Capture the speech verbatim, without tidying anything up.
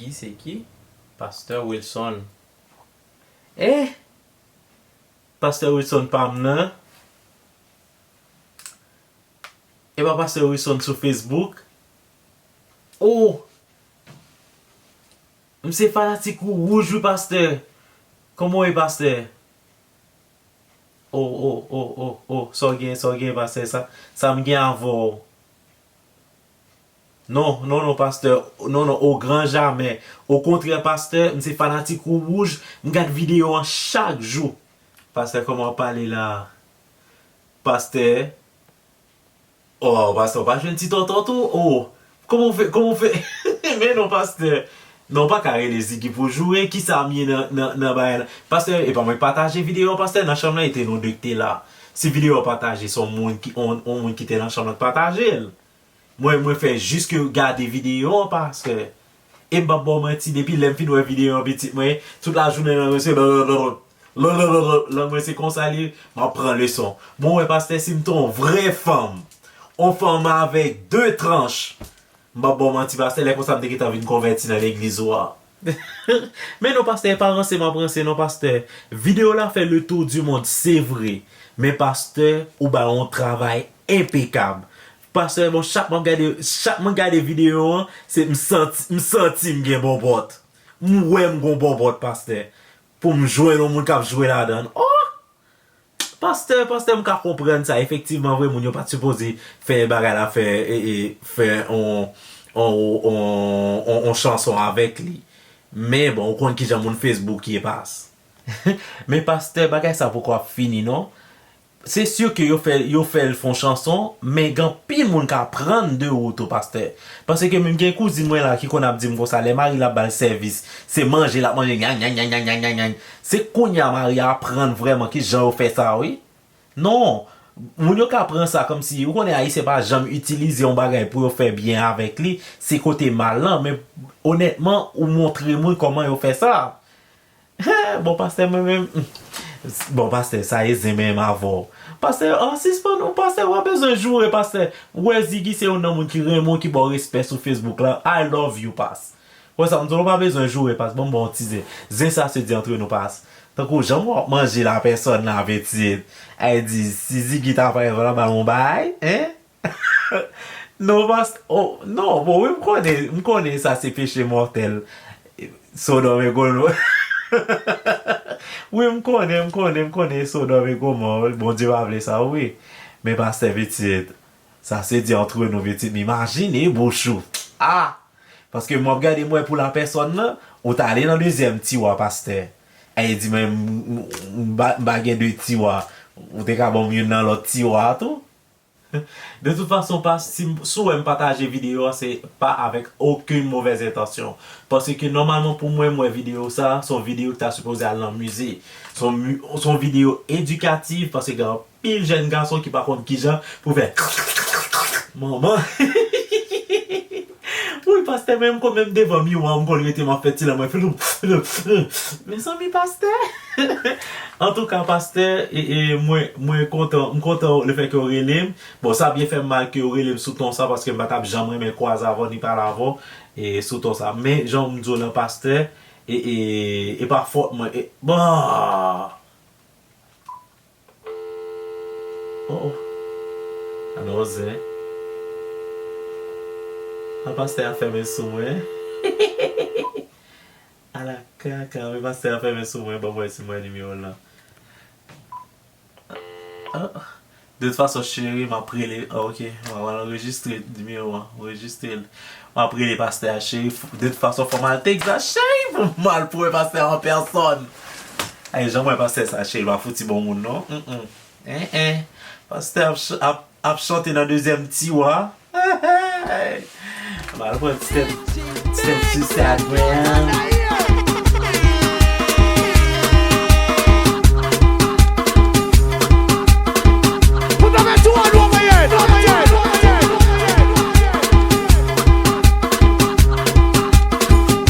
Ki se ki? Pastè Wilson. Eh! Pastè Wilson pa m nan. E pa pastè Wilson sou Facebook? Oh! M se fanatik ou wouj wi pastè. Kòman w ye pastè? Oh, oh, oh, oh, oh, sa w gen, sa w gen pastè, sa, sa m gen avè w. Non, non, non, pastè, non, non, au grand jamais. Okontrè, pastè, m se fanatik ou wouj, m gad videyo an chak jou. Pastè, kòman w ap pale la? Pastè, oh, pastè, w pa jwenn ti tonton tou? Oh, kòman w fè, kòman w fè? Men non, pastè. Non, w pa ka rele Ziggy pou joure. Kisa m ye nan, nan, nan bagay la? Pastè, e pa mwen k pataje videyo an, pastè, nan chanm nan, e te nou de k te la. Si videyo an pataje, se yon moun ki, yon, yon moun ki te nan chanm nan k pataje l. Mwen, mwen fè jis ke gade videyo an, pastè. E m p ap ba w manti, depi lè m fin wè videyo an, pitit mwen, tout lajounen nan mwen se blablabla. Lang mwen se konsa li ye, m ap pran leson. Bon, wè, pastè, si m te yon vrè fanm, yon fanm avèk de tranch, m p ap ba w manti, pastè, lè konsa m te gentan vin konvèti nan legliz ou a. Men non, pastè, e pa ranse m ap ranse, non, pastè. Videyo la fè le tour du monde, se vre. Men, pastè, ou bay yon travay enpekab. Pastè, bon, chak mwen gade, chak mwen gade videyo an, se m santi, m santi m gen bòbòt. M wè m gon bòbòt, pastè. Pou m jwenn yon moun k ap jwe ladan l. Oh! Pastè, pastè, m ka konprann sa. Efektivman, vre, moun yo pa t sipoze fè bagay la, fè, e, e, fè on, on, on, on, on chanson avèk li. Men bon, ou konn kijan moun Facebook ye, pas. Men pastè, bagay sa poko ap fini, non. Se si ke yo fè, yo fè l fè on chanson, men gen anpil moun k aprann de ou tou, pastè. Paske menm gen kouzin mwen la ki konn ap di m konsa, lè mari l ap ba l sèvis, se manje l ap manje, nyan, nyan, nyan. Se kounye a mari a aprann vrèman kijan yo fè sa, wi. Non, moun yo ka pran sa kòmsi, ou konnen Ayisyen pa janm itilize yon bagay pou yo fè byen avèk li, se kote mal lan, men onètman, ou montre moun kòman yo fè sa. Bon, pastè, mwen menm, bon, pastè, sa e zen menm avè w. Pastè, an sispann, ou pastè, w pa bezwen joure, pastè. Ou wè Ziggy se youn nan moun ki renmen w, ki ba w respè sou Facebook la. I love you, pas. Wè sa, m di w pa bezwen joure, pas. Bon, bon, ti zen. Zen sa se di antre nou, pas. Tankou jan w ap manje la pèsòn la, pitit. Ay di, si Ziggy ta fè la, ba yon bay, hein? Non, pas, oh, non, bon, wi, m konnen, m konnen sa se peche mòtèl. Sodòm e Gomò. Wi, m konnen, m konnen, m konnen Sodòm e Gomò. Bondye pa vle sa, wi. Men pastè pitit, sa se di antre nou, pitit, m imajine bouch ou. Ah! Paske m ap gade m wè pou lapèsòn nan, ou t ale nan dezyèm tiwa, pastè. Ay di, men m, m, m pa, m pa gen de tiwa. Ou te ka ban m youn nan lòt tiwa a tou. De tout fason, pa, si, si w wè m pataje videyo a, se pa avèk okenn movèz entansyon. Paske nòmalman pou mwen, m wè videyo sa, se yon videyo ki ta sipoze al nan mize. Se yon mi-, se yon videyo edikatif, paske gen anpil jèn gason ki pa konn kijan pou fè manman. Wi, pastè, men m konn menm devan miwa, m konn rete m ap fè ti lang mwen. Mezanmi, pastè. Antouka, pastè, e, e, mwen, mwen kontan, m kontan lefètke w rele m. Bon, sa byen fè m mal ke w rele m sou ton sa, paske m pa t ap janm renmen kwaze avè w ni pale avè w, e, sou ton sa. Men, jan m di w lan, pastè, e, e, e pa fòt mwen. E, bon! Oh, oh. Alò, zen. A pastè a fèmen sou mwen. Ala kaka, men pastè a fèmen sou mwen, ban m wè si m wè nimewo l lan. Ah. De tout fason, cheri, m ap rele. Ah, ok, m ap al anrejistre nimewo an, anrejistre l. M ap rele pastè a, cheri. De tout fason, fò m al Texas, cheri, pou m al pou wè pastè a an pèsòn. Ay, jan m wè pastè sa, cheri, pa fouti bon moun, non. Mm, mm. En, en. Pastè ap ch-, ap, ap chante nan dezyèm tiwa. M al pran ti tèt, ti tèt sou Instagram.